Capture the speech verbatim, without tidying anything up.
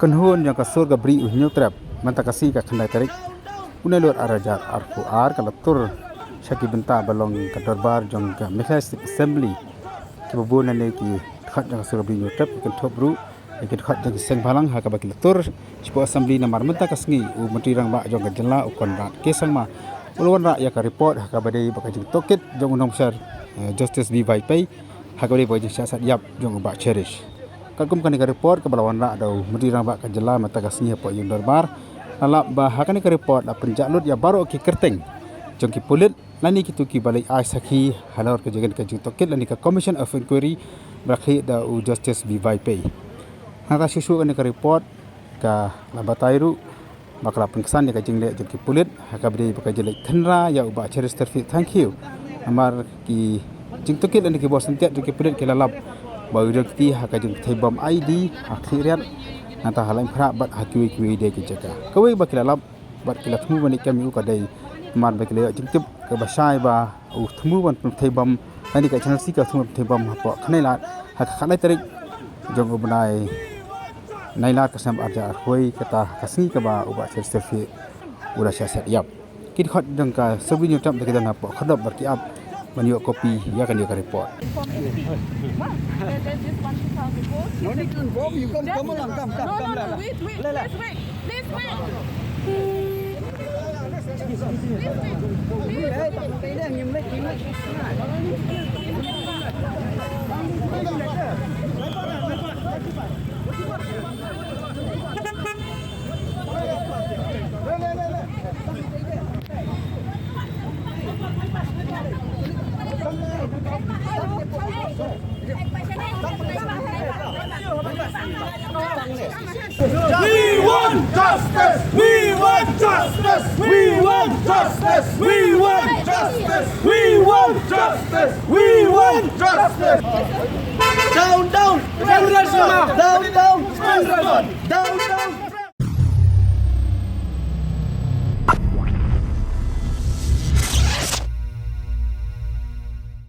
Kynhun jong ka sur ka Bri u Hynñiewtrep mynta ka sngi ka khyndai tarik u Nailut ar hajar arphew ar ka la tur sha ki bynta ba long ka dorbar jong ka Meghalaya State Assembly. Kiba bun na ne ki dkhot jong ka sur ka Bri u Hynñiewtrep ki kynthup ruh ïa ki dkhot jong ki seng bhalang ha kaba ki la tur shapoh Assembly namar mynta ka sngi u Myntri Rangbah jong ka jylla u Conrad K Sangma u la wanrah ïa ka report ha kaba dei ba ka jingtohkit jong u nongpynshai, eh, Justice B Vaiphei ha kaba dei ba ka jingshah set ïap jong u Bah Cherish. Katkum kane ka report kaba la wanrah da u Myntri Rangbah ka jylla mynta ka sngi hapoh ïing dorbar, la lap ba ha kane ka report la pynjah lut ïa baroh ki kyrteng jong ki pulit lane kito kiba leit ai sakhi halor ka jingtohkit lane ka Commission of Inquiry ba la khih da u Justice B Vaiphei. Nangta shuh shuh kane ka report ka la batai ruh ba ka la pynksan ïa ka jingleh jong ki pulit ha kaba dei ba ka jingleh khynra ïa u Bah Cheristerfield Thangkhiew. Namar ki jingtohkit lane ki bor syntiat jong ki pulit ki la lap ba u ïoh kti ha ka jingpynthei bom I E D ha Khliehriat. Nangta ha Laitumkhrah bad ha kiwei kiwei de ki jaka. Kawei ba ki la lap bad ki la thmu ban leit kam ïa u ka dei namar ba ki la ïoh jingtip kaba shai ba u thmu ban pynthei bom lane ka channel C ka thmu ban pynthei bom hapoh Khneilad ha ka khatlai tarik jong u bnai Nailar ka snem ar hajar arphew wei, kata ka sngi kaba u Bah Cheristerfield u la shah set ïap. Ki dkhot jong ka sur Bri u Hynñiewtrep da ki don hapoh khyrdop bad ki ap ban ïoh copy ïa kane ka report. Inform S P. Ma, there, there's this one two thousand four. No need to inform. You come, come along, come, come, no, come, no, no, wait, wait, please wait, please wait. Please wait. Please wait. We want justice! We want justice! We want justice! We want justice! We want justice! We want justice! Down, down! Down, down! Down, down!